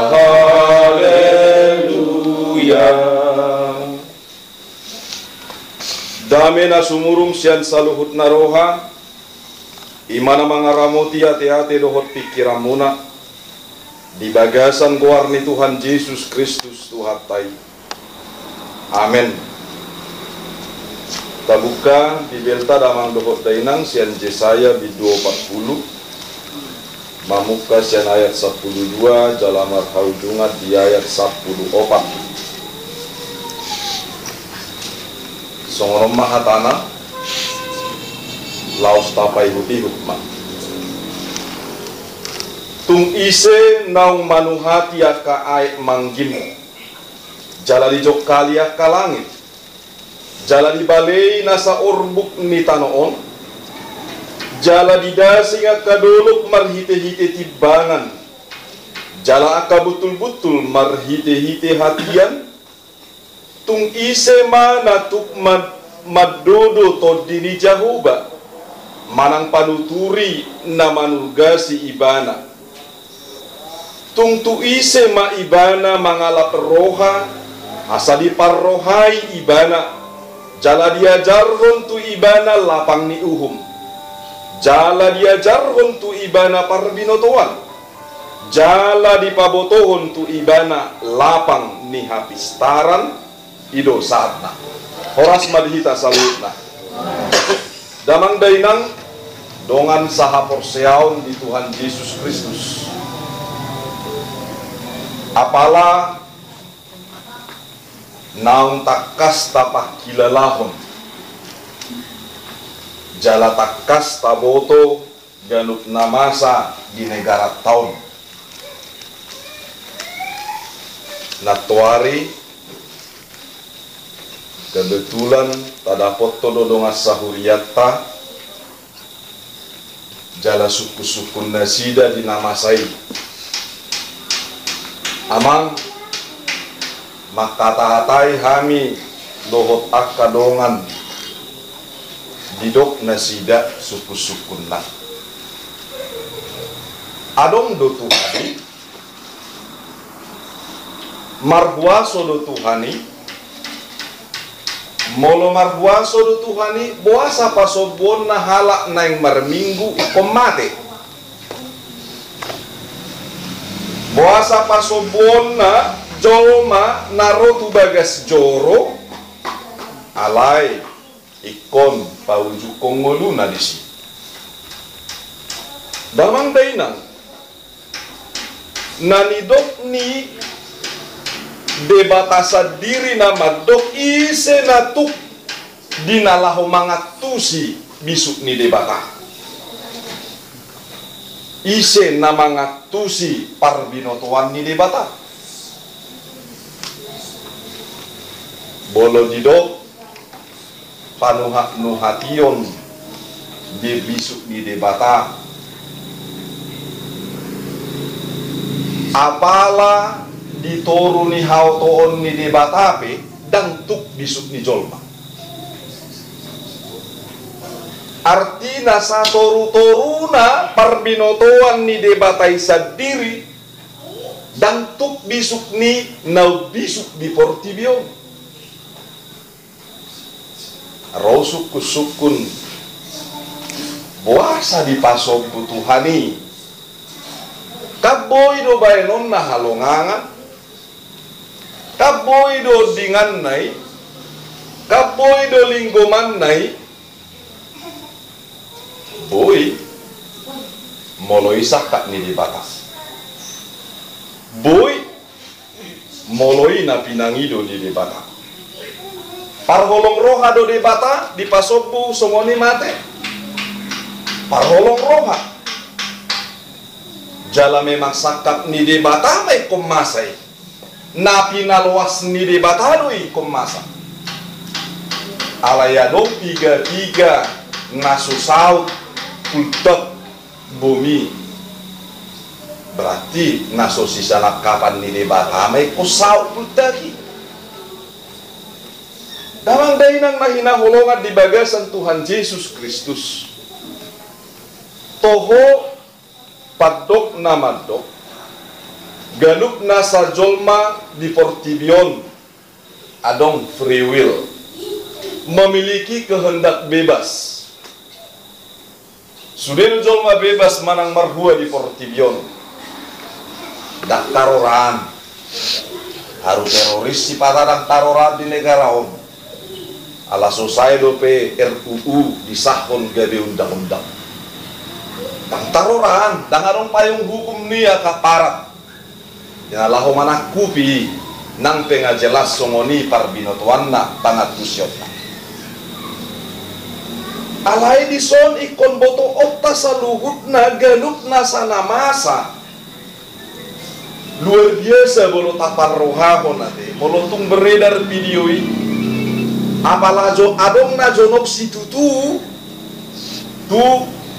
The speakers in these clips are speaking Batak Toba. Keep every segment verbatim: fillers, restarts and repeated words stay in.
Haleluya. Dame na sumurung sian saluhut na roha, i ma na mangaramoti ateate dohot pingkiranmuna, di bagasan goar ni Tuhan Jesus Kristus Tuhanta i. Amen. Tabuka Bibelta damang dohot dainang sian Jesaya bindu opat pulu, mamungka sian ayat sampulu dua jala marhaujungan di ayat sampulu opat. Songon on ma hatana, laos tapaihutihut ma. Tung ise naung manuhati angka aek manggim, jala dijongkali angka langit, jala dibalei nasa orbuk ni tano on, jala didasing angka dolok marhitehite timbangan, jala angka buntulbuntul marhitehite hatian? Tung ise ma na tuk mad-, mandodo Tondi ni Jahowa, manang panuturi na manurgasi Ibana? Tung tu ise ma Ibana mangalap roha, asa diparrohai Ibana, jala diajarhon tu Ibana lapang ni uhum, jala diajarhon tu Ibana parbinotoan, jala dipabotohon tu Ibana lapang ni hapistaran? I do sahatna. Horas ma di hita saluhutna. Damang dainang, dongan sahaporseaon di Tuhan Jesus Kristus. Apala naung tangkas tapangkilalahon, jala tangkas taboto ganup na masa di negaranta on. Nantoari kebetulan tadapothon do dongan sahurianta, jala sungkunsungkun nasida di na masa i. Amang, manghatahatai hami dohot angka dongan, didok nasida sungkunsungkunna. Adong do Tuhan i, marhuaso do Tuhan i. Molo marhuaso do Tuhan i, boasa pasombuonna halak naeng marminggu ingkon mate? Boasa pasombuonna jolma na ro tu bagas joro, alai ingkon paujunghon ngoluna disi? Damang dainang, na nidok ni Debata sandiri na mandok ise na tuk di na laho mangantusi bisuk ni Debata. Ise na mangantusi parbinotoan ni Debata? Molo didok panuhatnuhation di bisuk ni Debata, apala di toru ni haotoon ni Debata pe, ndang tuk bisuk ni jolma. Artina, satorutoruna parbinotoan ni Debata i sandiri ndang tuk bisuk ni na umbisuk di portibi on. Ro sungkunsungkun, boasa dipasombu Tuhan i? Kan boi do baenonna halongangan, kan boi do ondinganna i, kan boi do linggomanna i. Boi, molo i sangkap ni Debata. Boi, molo i na pinangido ni Debata. Parholong roha do Debata dipasombu songon i mate. Parholong roha. Jala memang sangkap ni Debata ma ingkon masa i. Na pinaloas ni Debata do i ingkon masa. Alai adong piga-piga na so saut pultak bomi, berarti na so sisalangkapan ni Debata ma ingkon saut pultak i. Damang dainang na hinaholongan di bagasan Tuhan Jesus Kristus. Toho pandok na mandok, Ganup nasa jolma di portibi on adong free will, memiliki kehendak bebas. Sude do jolma bebas manang marhua di portibi on. Ndang taroraan. Haru teroris sipata ndang taroraan di negara on. Ala so sae dope R U U disahon gabe undang-undang. Ndang taroraan, ndang adong payung hukum ni angka aparat. Ia laho manangkupi nang pe nga jelas songon i parbinotoanna pangantusionna. Alai dison ingkon botoonta saluhutna ganup nasa na masa. Luar biasa molo taparrohahon ate, molo tung beredar video i. Apala jo adong na jonok situtu tu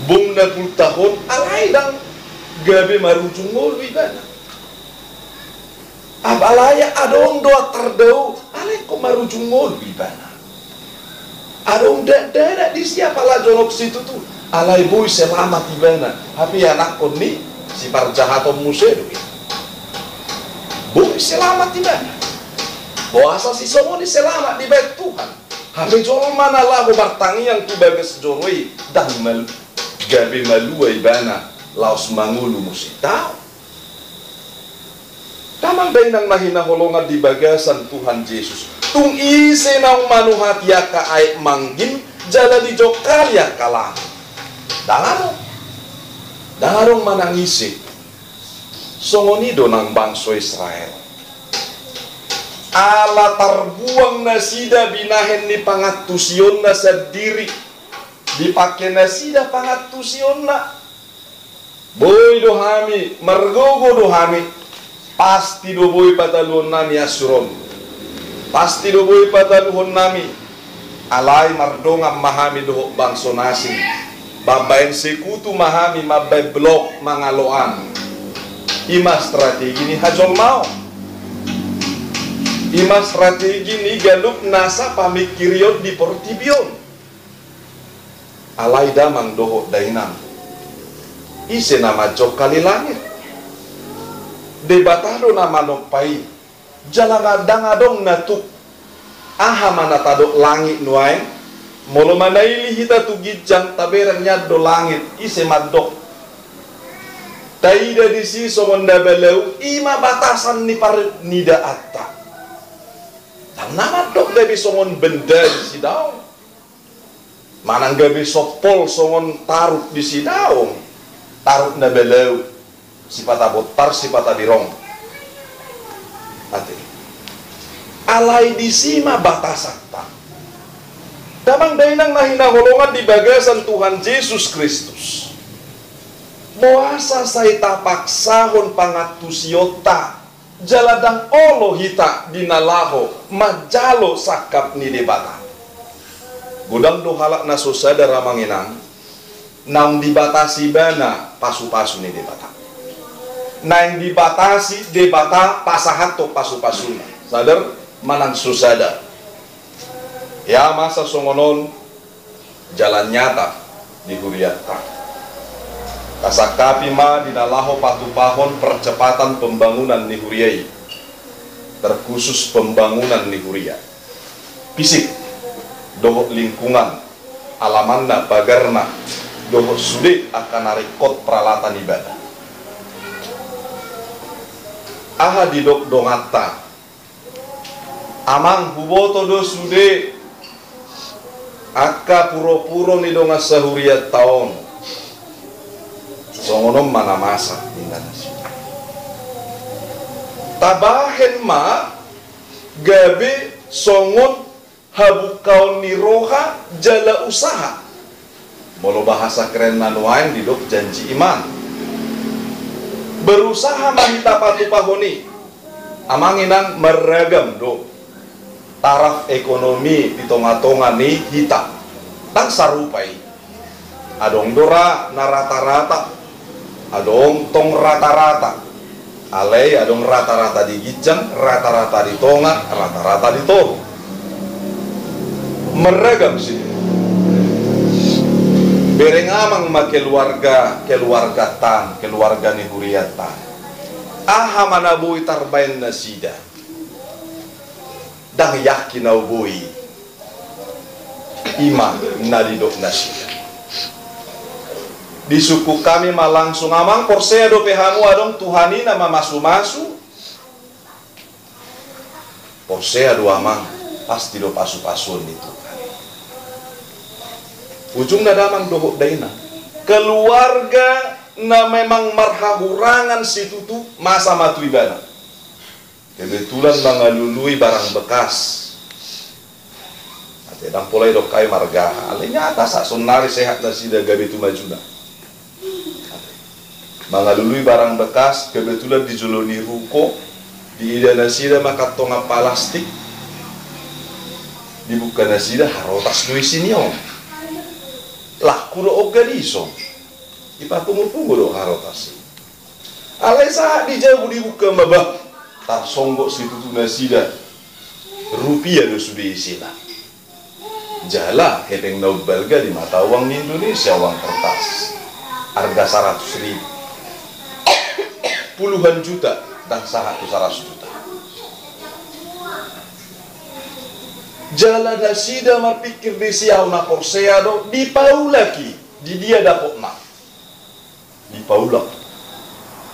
bung na pultahon, alai ndang gabe marujung ngolu ibana. Apalai adong do antar dao, alai ingkon marujung ngolu ibana. Adong dakdanak disi apala jonok situtu, alai boi selamat ibana. Hape ianakhon ni siparjahaton muse do i. Boi selamat ibana. Boasa sisongon i selamat dibaen Tuhan? Hape jolma na laho martangiang tu bagas joro i ndang mal-, gabe malua ibana laos mangolu muse. Ndang. Damang dainang na hinaholongan di bagasan Tuhan Jesus, tung ise naung manuhati angka aek manggin jala dijongkali angka langit? Ndang adong. Ndang adong manang ise. Songon i do nang bangso Israel. Ala tarbuang nasida binahen ni pangantusionna sandiri, dipake nasida pangantusionna. Boi do hami, margogo do hami, pasti do boi pataluhonnami Asur on. Pasti do boi pataluhonnami. Alai mardongan ma hami dohot bangso na asing, mambaen sekutu ma hami, mambaen blok mangaloan. I ma strategi ni hajolmaon. I ma strategi ni ganup nasa pamingkirion di portibi on. Alai damang dohot dainang, ise na manjongkali langit? Debata do na manompa i. Jala nga-, ndang adong na tuk. Aha ma na tadok langit nuaeng? Molo manaili hita tu ginjang, tabereng nian do langit, ise mandok? Taida disi songon na balau, i ma batasan ni parnidaanta. Ndang na mandok gabe songon benda disi, daong. Manang gabe sompol songon taruk disi, daong. Taruk na balau, sipata bontar, sipata birong. Ate. Alai disi ma batasanta. Damang dainang na hinaholongan di bagasan Tuhan Jesus Kristus. Boasa sai tapaksahon pangantusionta, jala ndang olo hita di na laho manjalo sangkap ni Debata? Godang do halak na so sadar, amang inang, naung dibatasi ibana pasupasu ni Debata. Naeng dibatasi Debata pasahathon pasupasuna. Sadar manang so sadar. Ia masa songon on, jalan nyata di hurianta. Tasangkapi ma di na laho patupahon percepatan pembangunan ni huria i, terkhusus pembangunan ni huria. Fisik, dohot lingkungan, alamanna, pagarna, dohot sude angka na ringkot peralatan ibadah. Aha didok donganta? Amang, huboto do sude angka puropuro ni dongan sahurianta on. Songon on ma na masa, ninna nasida. Tabahen ma gabe songon habungkaon ni roha jala usaha. Molo bahasa kerenna nuaeng didok janji iman. Berusaha ma hita patupahon i. Amang inang, marragam do taraf ekonomi di tongatonga ni hita. Ndang sarupa i. Adong do ra na ratarata. Adong tong ratarata. Alai adong ratarata di ginjang, ratarata di tonga, ratarata di toru. Marragam sidea. Bereng amang ma keluarga, keluarganta, keluarga ni hurianta. Aha ma na boi tarbaen nasida? Ndang yakin au boi. I ma na didok nasida. Disungkun hami ma langsung, amang, porsea dope hamu adong Tuhan i na mamasumasu? Porsea do amang, pasti do pasupasuon ni Tuhan. Ujungna damang dohot dainang, keluarga na memang marhahurangan situtu, masa ma tu ibana. Kebetulan mangalului barang bekas. Ate, ndang pola didok hami marga aha, alai nyata sahat sonari sehat nasida gabe tu majuna. Mangalului barang bekas, kebetulan di jolo ni ruko, diida nasida ma kantongan palastik, dibuka nasida, harotas do isi ni on. Laku do on gadis on. Dipapungu-pungu do harotas i. Alai sahat di jabu dibuka ma, bah, tarsonggot situtu nasida. Rupia do sude isina. Jala hepeng na umbalga di mata uang ni Indonesia, uang kertas. Arga saratus ribu. Puluhan juta, ndang sahat tu saratus juta. Jala nasida marpingkir disi, au na porsea do, dipaulak i, di dia dapotna. Dipaulak.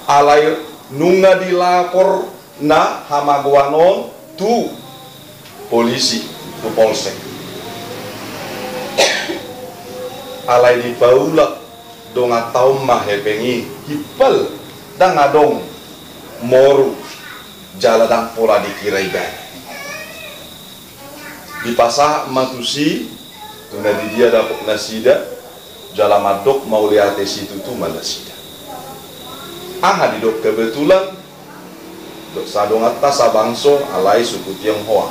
Alai nunga dilaporna hamagoan on tu polisi, tu polsek. Alai dipaulak donganta on ma hepeng i, himpal, ndang adong moru, jala ndang pola dikira ibana. Dipasahat ma tusi, tu na di dia dapot nasida, jala mandok mauliate situtu ma nasida. Aha didok kebetulan? Dok sadonganta sabangso, alai suku Tionghoa.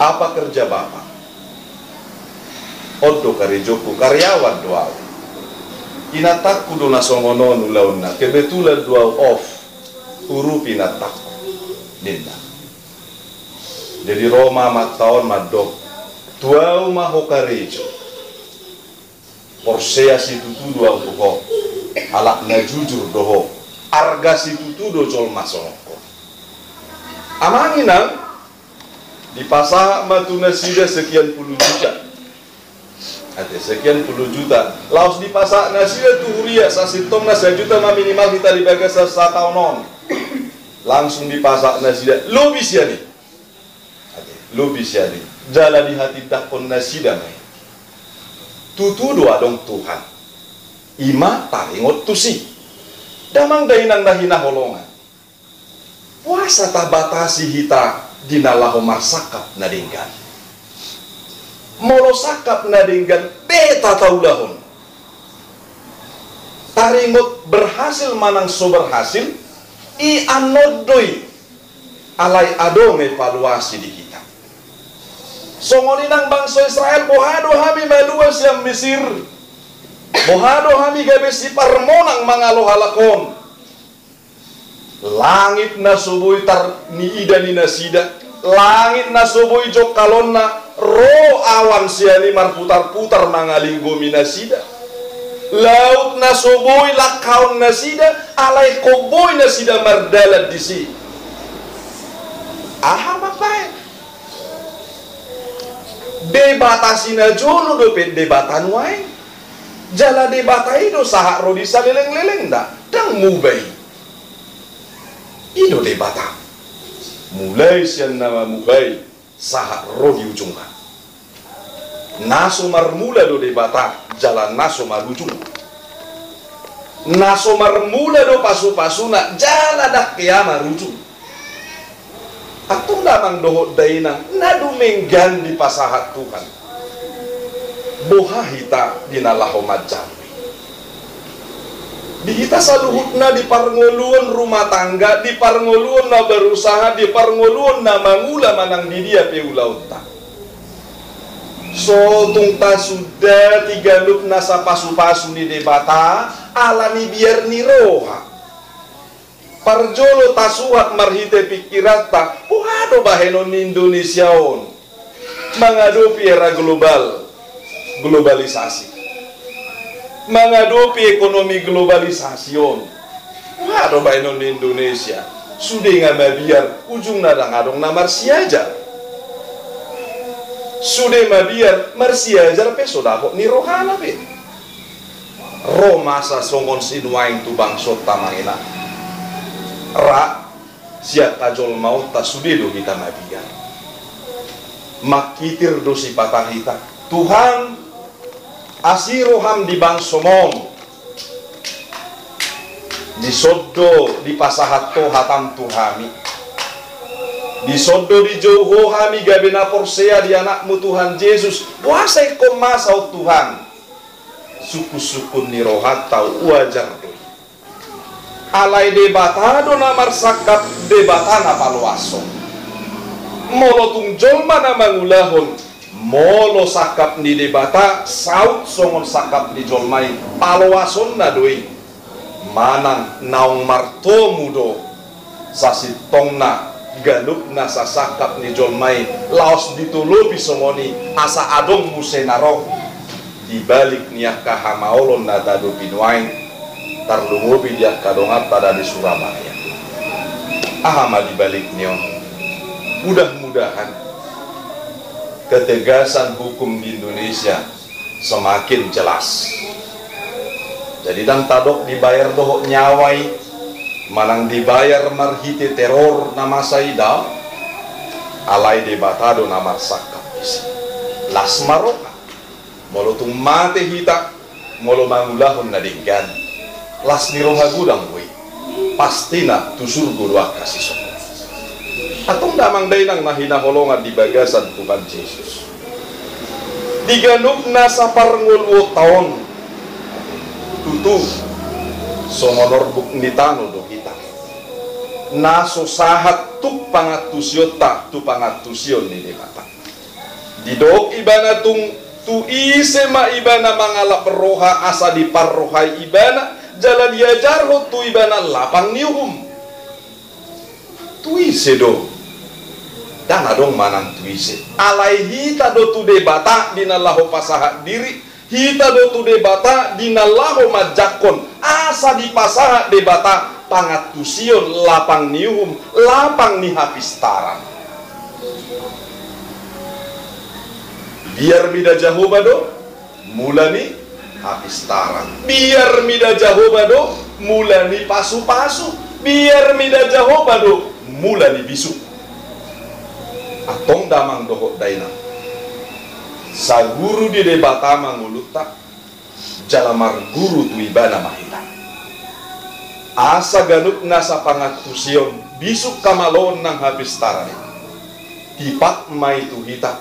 Apa kerja Bapak? On do karejongku, karyawan do au. Inantangku do na songon on ulaonna, kebetulan do au off, huurupi inantangku, ninna. Jadi ro ma amanta on mandok, tu au ma ho karejo. Porsea situtu do au tu ho. Halak na jujur do ho. Arga situtu do jolma songon ho. Amang inang, dipasahat ma tu nasida sekian puluh juta. Ate, sekian puluh juta. Laos dipasahat nasida tu huria, sasintongna sajuta ma minimal hita di bagasan sataon on. Langsung dipasahat nasida, lobi sian i. Ate, lobi sian i. Jala dihatindangkon nasida ma i. Tutu do adong Tuhan. I ma taringot tusi. Damang dainang na hinaholongan. Boasa tabatasi hita di na laho marsangkap na denggan? Molo sangkap na denggan be tataulahon. Taringot berhasil manang so berhasil, i annon do i, alai adong evaluasi di hita. Songon i nang bangso Israel, boha do hami malua sian Misir? Boha do hami gabe siparmonang mangalo halak on? Langit na so boi tarniida ni nasida, langit na so boi jongkalonna, ro awan sian i marputar-putar mangalinggomi nasida. Laut na so boi langkaon nasida, alai ingkon boi nasida mardalan disi. Aha mambaen? Debata si najolo dope Debata nuaeng. Jala Debata i do sahat ro di saleleng-lelengna, ndang muba i. I do Debata. Mulai sian na mamuhai sahat ro di ujungna. Na so marmula do Debata, jala na so marujung. Na so marmula do pasu-pasuna, jala ndang hea marujung. Antong damang dohot dainang, na dumenggan dipasahat Tuhan. Boha hita di na laho manjalo i? Di hita saluhutna di parngoluon rumah tangga, di parngoluon na berusaha, di parngoluon na mangula manang di dia pe ulaonta. So tung tasundati ganup nasa pasu-pasu ni Debata, ala ni biar ni roha. Parjolo tasuhat marhite pingkiranta, boha do bahenon ni Indonesia on mangadopi era global, globalisasi. Mangadopi ekonomi globalisasi on. Aha do baenon ni Indonesia? Sude nga mabiar, ujungna ndang adong na marsiajar. Sude mabiar, marsiajar pe so dapot ni rohana be. Ro masa songon sinuaeng tu bangsonta, amang inang. Ra, sian hajolmaonta sude do hita mabiar. Mangkitir do sipata hita: Tuhan, asi roham di bangsom on. Dison do dipasahat Ho hatam tu hami. Dison do dijou Ho hami gabe na porsea di Anakmu Tuhan Jesus. Boasa ingkon masa on, Tuhan? Sungkunsungkun ni rohanta, wajar do i. Alai Debata do na marsangkap, Debata na paloashon. Molo tung jolma na mangulahon, molo sangkap ni Debata saut songon sangkap ni jolma i, paloashonna do i. Manang naung martomu do sasintongna ganup nasa sangkap ni jolma i, laos ditolopi songon i asa adong muse na ro. Di balik ni angka hamaolon na taadopi nuaeng, tarlumobi di angka donganta na di Surabaya. Aha ma di balik ni on? Mudah-mudahan ketegasan hukum di Indonesia semakin jelas. Jadi ndang tadok dibayar dohot nyawa i, manang dibayar marhite teror na masa i, daong. Alai Debata do na marsangkap disi. Las ma roha. Molo tung mate hita, molo mangulahon na denggan, las ni roha godang do i. Pastina tu surgo do angka sisongon. Antong damang dainang na hinaholongan di bagasan Tuhan Jesus, di ganup nasa parngoluonta on, tutu songon orbuk ni tano do hita, na so sahat tuk pangantusionta tu pangantusion ni Debata. Didok ibana tung, tu ise ma ibana mangalap roha asa diparrohai ibana, jala diajarhon tu ibana lapang ni uhum? Tu ise do? Ndang adong manang tu ise. Alai hita do tu Debata di na laho pasahat diri, hita do tu Debata di na laho manjangkon asa dipasahat Debata pangantusion, lapang ni uhum, lapang ni hapistaran. Biar mida Jahowa do mula ni hapistaran. Biar mida Jahowa do mula ni pasupasu. Biar mida Jahowa do mula ni bisuk. Antong damang dohot dainang, saguru di Debata ma ngolunta, jala marguru tu Ibana ma hita. Asa ganup nasa pangantusion, bisuk, hamaloon nang hapistaran i, tipak ma i tu hita,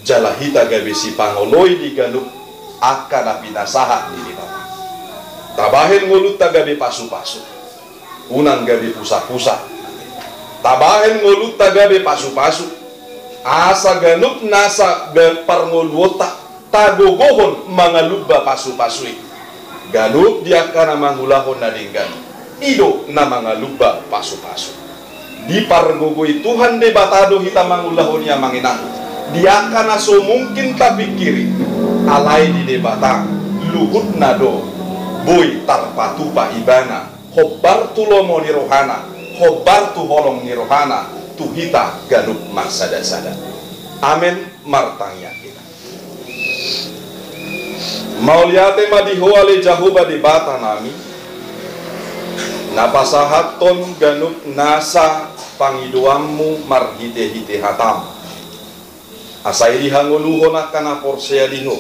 jala hita gabe sipangoloi di ganup angka na pinasahat ni Debata. Tabahen ngolunta gabe pasupasu, unang gabe pusapusa. Tabahen ngolunta gabe pasupasu, asa ganup nasa ga-, parngoluonta tagogohon mangalumba pasupasu i. Ganup di angka na mangulahon na denggan, i do na mangalumba pasupasu. Dipargogoi Tuhan Debata do hita mangulahon i, amang inang, di angka na so mungkin tapingkiri. Alai di Debata, luhutna do boi tarpatupa Ibana, hombar tu lomo ni rohana, hombar tu holong ni rohana, tu hita ganup marsadasada. Amen. Martangiang hita. Mauliate ma di Ho ale Jahowa Debata nami, na pasahathon ganup nasa pangidoanmu marhitehite hatam, asa i dihangoluhon angka na porsea di Ho.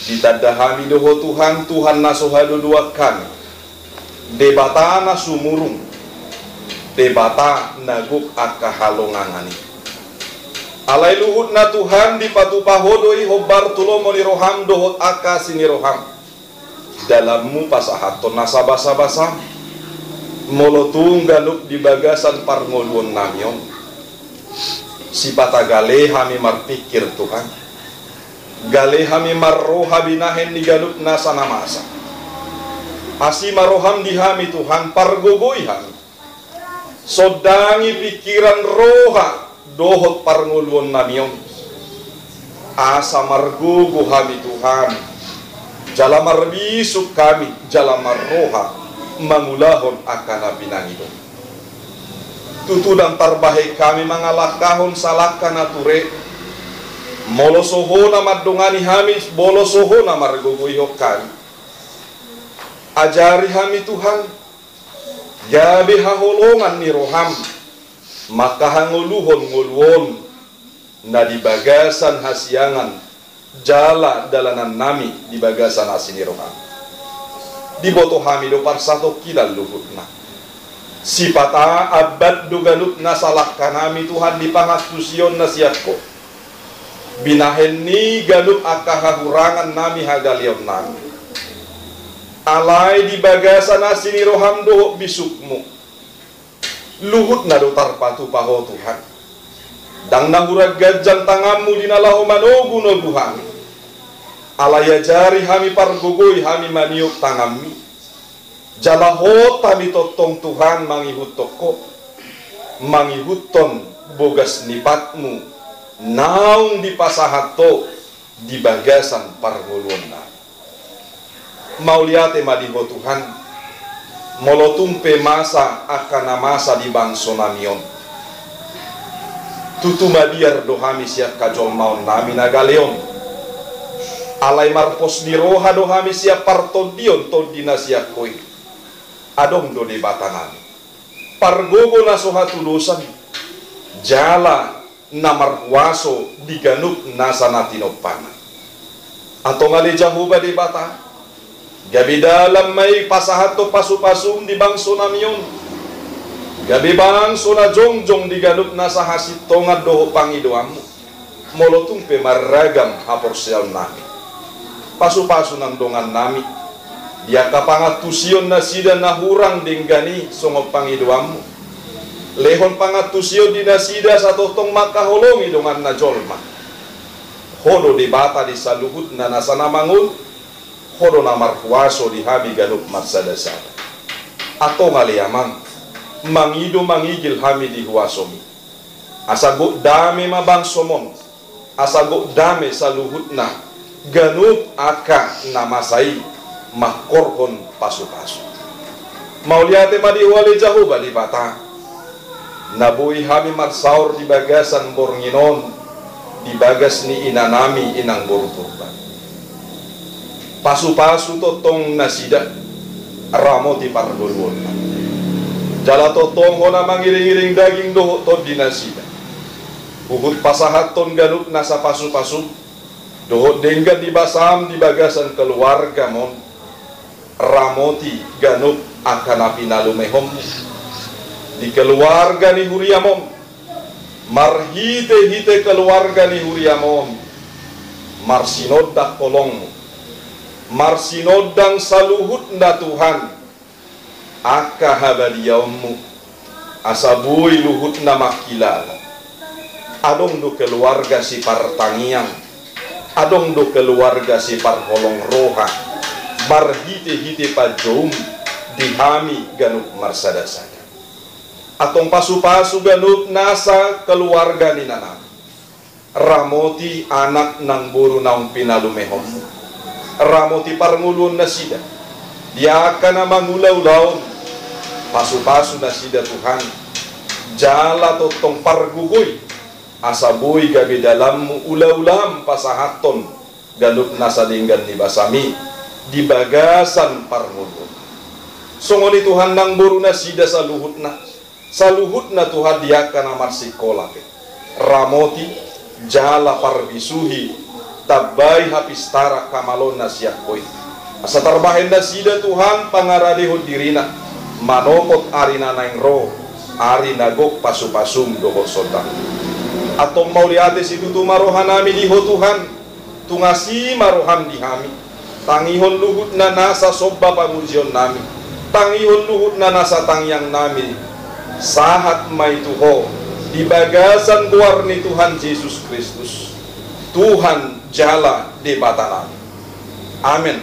Ditanda hami do Ho Tuhan, Tuhan na so hadodoan hami, Debata na sumurung, Debata na gok angka halongangan i. Alai luhutna Tuhan, dipatupa Ho do i hombar tu lomo ni roham dohot angka asi ni roham. Dalanmu pasahathon nasa basabasam. Molo tung ganup di bagasan parngoluon nami on, sipata gale hami marpingkir, Tuhan. Gale hami marroha binahen ni ganup nasa na masa. Asi ma roham di hami, Tuhan, pargogoi hami. Sondangi pingkiran, roha dohot parngoluon nami on. Asa margogo hami, Tuhan, jala marbisuk hami, jala marroha mangulahon angka na pinangido. Tutu ndang tarbahen hami mangalangkahon salangka na ture. Molo so Ho na mandongani hami, molo so Ho na margogoihon hami. Ajari hami Tuhan, gabe haholongan ni roham, mangka hangoluhon ngolu on na di bagasan hasiangan jala dalanannami di bagasan asi ni roham. Diboto hami do parsatongkinan luhutna. Sipata ambat do ganup nasa langkanami Tuhan di pangantusion na sian Ho. Binahen ni ganup angka hahurangannami hagaleonnami. Alai di bagasan asi ni roham dohot bisukmu. Luhutna do tarpatupa Ho Tuhan. Ndang na hurang ganjang tanganmu di na laho manogunogu hami. Alai ajari hami pargogoi hami maniop tanganmi. Jala hot hami tongtong Tuhan mangihuthon Ho. Mangihuthon bogas ni patmu. Naung dipasahat Ho di bagasan parngoluonnami. Mauliate ma di Ho Tuhan, molo tung pe masa angka na masa di bangsonami on. Tutu mabiar do hami sian hajolmaonnami na gale on. Alai marpos ni roha do hami sian partondion tondi na sian Ho i. Adong do Debatanami. Pargogo na so hatudosan. Jala na marhuaso di ganup nasa na tinompana. Antong ale Jahowa Debata, gabe dalan ma i pasahathon pasupasum di bangsonami on. Gabe bangso na jongjong di ganup nasa hasintongan dohot pangidoanmu. Molo tung pe marragam haporseaonnami. Pasupasu nang dongannami. Di angka pangantusion nasida na hurang denggan i songon pangidoanmu. Lehon pangantusion di nasida asa tongtong mangkaholongi donganna jolma. Ho do Debata di saluhutna nasa na mangolu. Ho do na marhuaso di hami ganup marsadasada. Antong ale Amang, mangido mangigil hami di huasomi. Asa gok dame ma bangsom on. Asa gok dame saluhutna ganup angka na masa i mangkorhon pasupasu. Mauliate ma di Ho ale Jahowa Debata, na boi hami marsaor di bagasan borngin on di bagas ni inanami inang boru Purba. Pasupasu tongtong nasida, ramoti pargoluonna. Jala tongtong Ho na mangiringiring daging dohot tondi nasida. Huhut pasahathon ganup nasa pasupasum dohot denggan ni basam di bagasan keluargam on. Ramoti ganup angka na pinalumehonmu di keluarga ni huriam on. Marhitehite keluarga ni huriam on, marsinondang holongmu, marsinondang saluhutna Tuhan angka habadiaonmu, asa boi luhutna mangkilala. Adong do keluarga sipartangiang, adong do keluarga siparholong roha, marhitehite panjoum di hami ganup marsadasada. Antong pasupasu ganup nasa keluarga ni inanami. Ramoti anak nang boru naung pinalumehonmu. Ramoti parngoluon nasida. Di angka na mangulaulaon. Pasupasu nasida Tuhan. Jala tongtong pargogoi. Asa boi gabe dalanmu ulaulaam pasahathon ganup nasa denggan ni basami di bagasan parngoluon. Songon i Tuhan nang boru nasida saluhutna. Saluhutna Tuhan di angka na marsikola pe. Ramoti, jala parbisuhi, tambai hapistaran hamaloon na sian Ho i. Asa tarbahen nasida Tuhan pangaradehon dirina. Manopot ari na naeng ro, ari na gok pasupasum dohot sondang. Antong mauliate situtu ma rohanami di Ho Tuhan. Tung asi ma roham di hami. Tangihon luhutna nasa somba pamujionnami. Tangihon luhutna nasa tangiangnami. Sahat ma i tu Ho di bagasan goar ni Tuhan Jesus Kristus, Tuhan jala Debatanami. Amen.